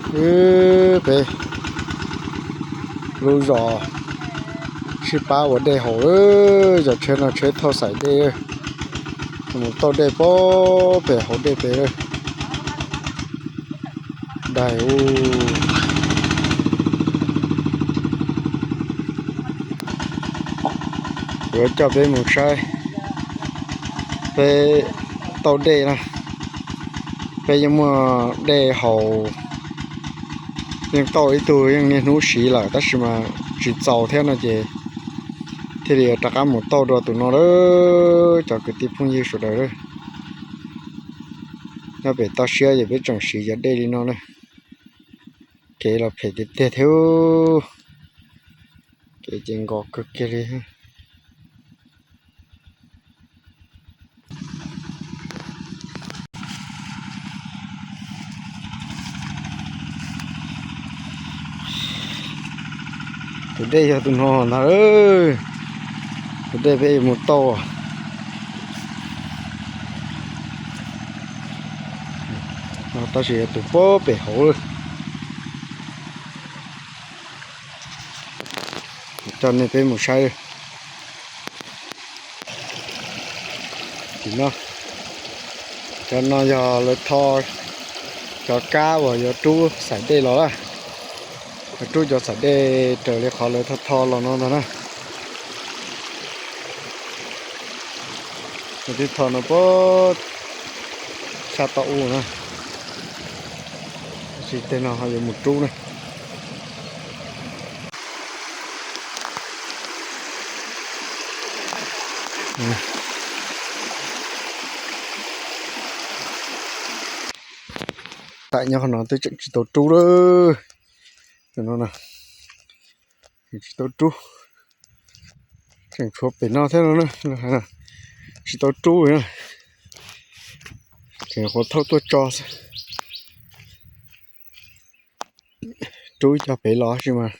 Peb lub zos sib pab ua dej haus, yog tsheb no tsheb thauj xaim dej, mus tauj dej pem haus dej pem lawm. Daig u. Yuav coj peb mus saib peb tauj dej na. Peb yeej muaj dej haus, yeej tauj ib tug yeej niaj hnub siv lawm tab sis mas tsis txaus thiab no ces thiaj li rov qab mus tauj dua tus no lawm cov kwv tij phooj ywg sawv daws. Nyob pem toj siab ces peb tseem siv cov dej li no na. Kev los phem tiag tiag thiab. Kev ces nkos kawg kiag li. Tus dej yog tus no ntag. Tus dej peb yuav mus tauj no tab sis yog tus pem hauv lawm. Coj nej peb mus saib. Cov no yog lawv tho cov kab uas yuav rub xaim dej los na. Yuav rub cov xaim dej raws li qhov lawv tho tho los no ntag na. Lawv twb tho no puag sab tod ub na. Tab sis tej no ho yuav mus rub na. Tam nyob qhov no twb tseem tsis tau rub lawm. Tus no tseem tsis tau rub. Tseem tshuav pem no thiab no na. Tsis tau rub li na. Tseem qhuav thauj tuaj tso xwb. Rub ib co pem los tab sis mas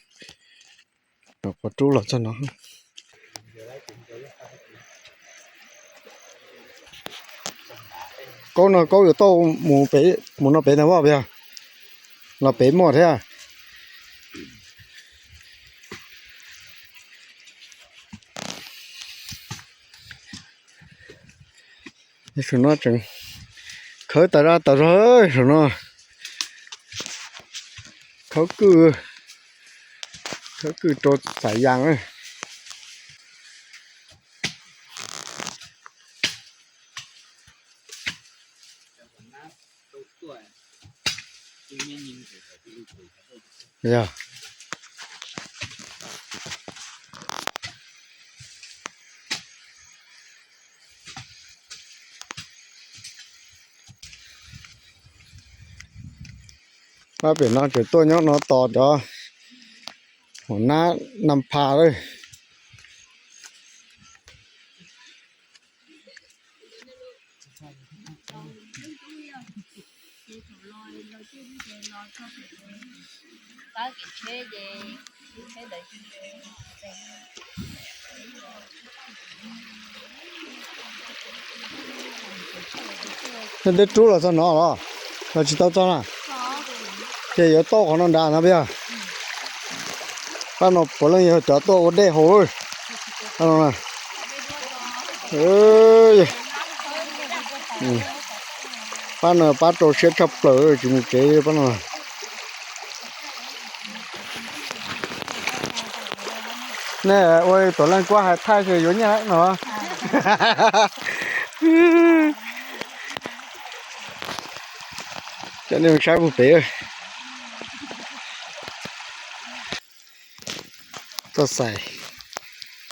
qhuav rub los txog no. Kaub no Kaub yuav tauj mus pem, mus no pem ntag, yog los pem muaj thiab. Saum no tseem khawb tas zaj tas zog, saum no khawb kwj, khawb kwj rau xaim yas. Yog. Pab pem no tseem tuaj nyob no tos cov hua nab nas pha lawm. Nej twb rub los txog no los, los tsis tau txog na? Ces yuav tauj qhov no nrad no puas yog? Pab no puav leej yog cov tuaj ua dej haus lawm. Pab no pab rau siab tshaj plaws tsis mus tsev pab no. Nej ua tuam leej kuab hais thaij ces yuav nyiaj no. Coj nej mus saib mus pem. Txoj xaim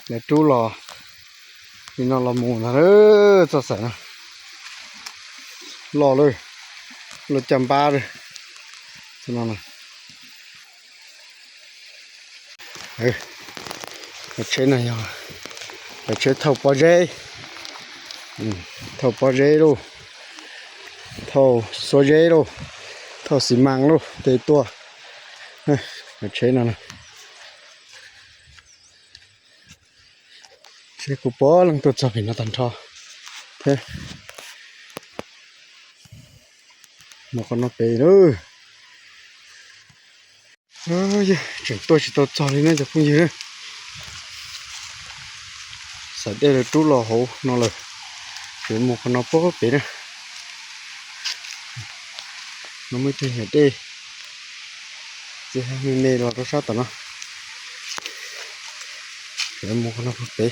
lawv rub los li no los mus ntag. Txoj xaim no loj lawm, loj caj npab lawm. Txoj no, tsheb no yog tsheb thauj pob zeb, thauj pob zeb lauj, thauj xuab zeb lauj, thauj xi mas lauj tej tuaj. Tsheb no, tsheb kuj puav leej tuaj txog pem no tag nrho thiab. Mus qhov no pem lawm. Yog tseem tuaj tsis tau txog li na cov phooj ywg na. Xaim dej lawv rub los hauv no lawm, yuav mus qhov no puag pem na. No muaj ib tug nyuam dej txiv me me los rau sab tom no. Yuav mus qhov no puag pem,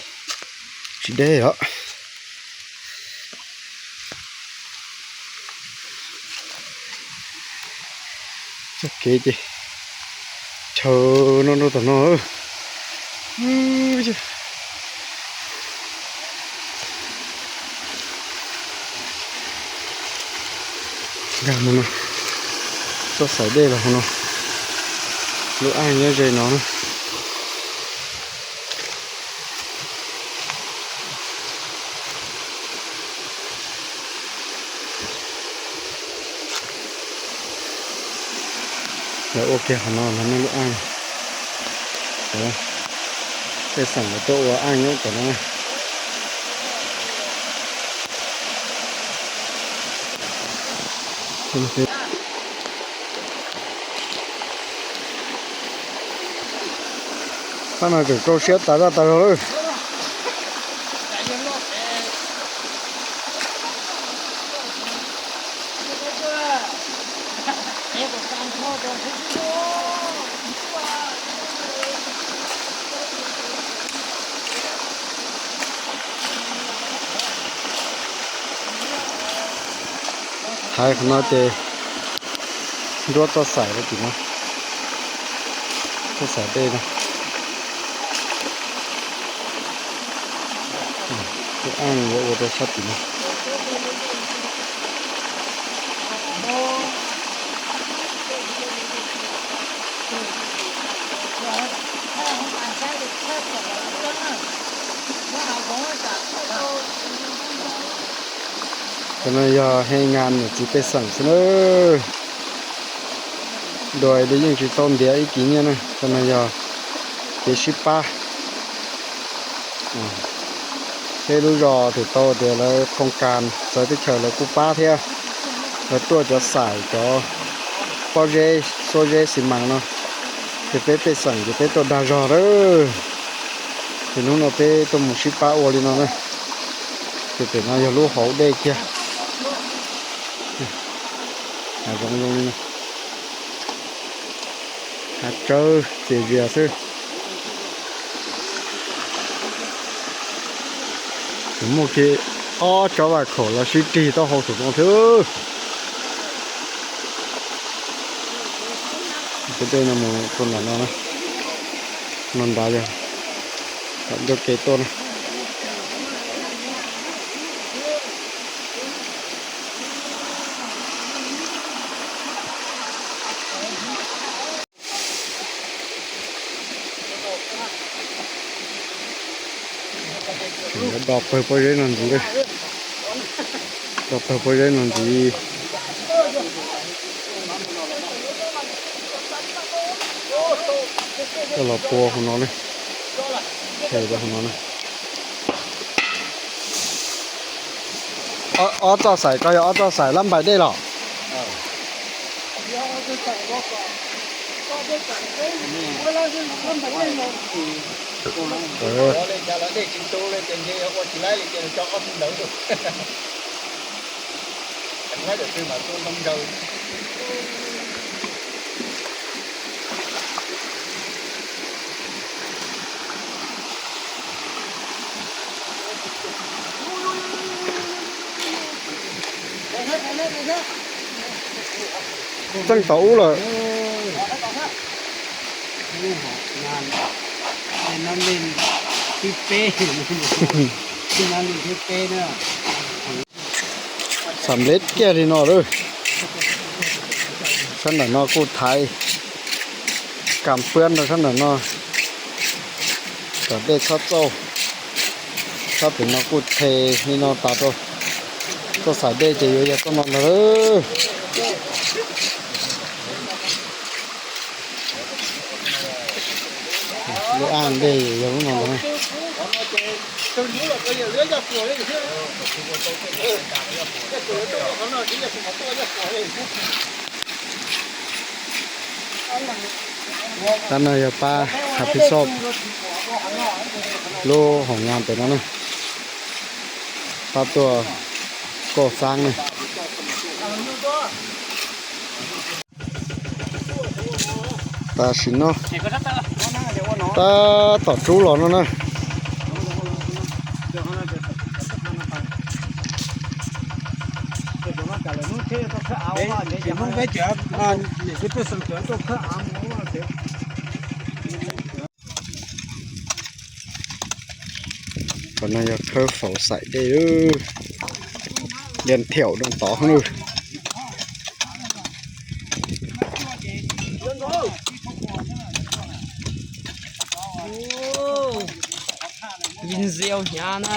tsis deb os. Txoj kev ces chaw no rau tom no. Nkag mus no, txoj xaim dej los hauv no, lub aj nyob ze no na. Lawv ua kiag qhov no los nej lub aj. Pej xeem lawv tuaj ua aj nyob tom no na. Pab no tseem rau siab tas zaj tas zog lawm. Thaiv qhov no ces nruab txoj xaim rau tim no, txoj xaim dej no. Lub aj yuav ua rau sab tim no. Cov no yog he ngas niam txiv pej xeem xwb na. Dua li yeej tsis tau ntiav ib kis nyiaj na, cov no yog kev sib pab. Peb lub zos twb tau tias lawv khoos kas txawv teb chaws lawv kuj pab thiab. Lawv tuaj cov xaim cov pob zeb xuab zeb xi mas no, ces peb pej xeem ces peb tuaj dag zog lawm. Ces hnub no peb tuaj mus sib pab ua li no na. Ces pem no yog lub hauv dej kiag. Hav zoov zoo li no, hav tsawb txias zias xwb. Muaj kiag ob tsob vaj khaum los sib rig taub hau saum no thiab. Tus dej no mus rau nram no, no nrad yog tom ncauj ke tuaj na. Tseem yuav do pawg pob zeb no ntxiv, do pawg pob zeb no ntxiv. Coj los pua hauv no ne, rau hauv no ne. Ob txoj xaim ko yog ob txoj xaim lab npais dej los? Txeej tau ub lawm. Xam leb kiag li no lawm. Sab nram no kuj thaiv kas pwab rau sab nram no, kom dej txhob txauj. Sab pem no kuj the li no tas rau. Txoj xaim dej ces yuav yog txoj no ntag. Lub aj dej yog lub no ntag. Tab no yog pab hav phij xoj lub hoo nyas tes no ne, pab tuaj kauj xab ne. Tam sim no tab tom rub los no na. Qhov no yog khawb faus xaim dej, lias thiaum rau tod na. Ntxias hnyav na,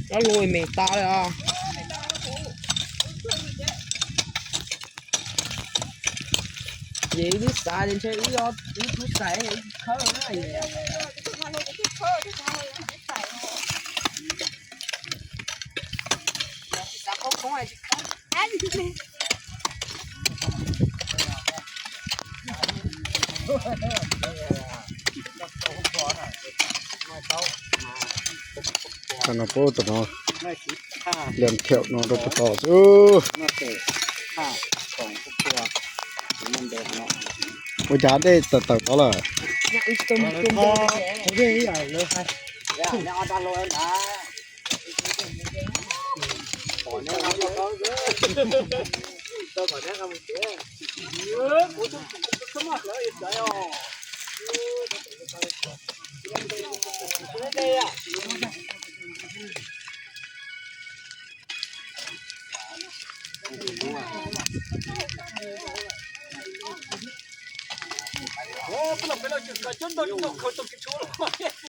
dab laug me tas li os. Ces wb twb xav ces ntshe wb, wb twb xav khawb na. Tam no pub tus no lias thiaum no rau puag tod xwb. Ua cas dej tawm tawm tod lawm?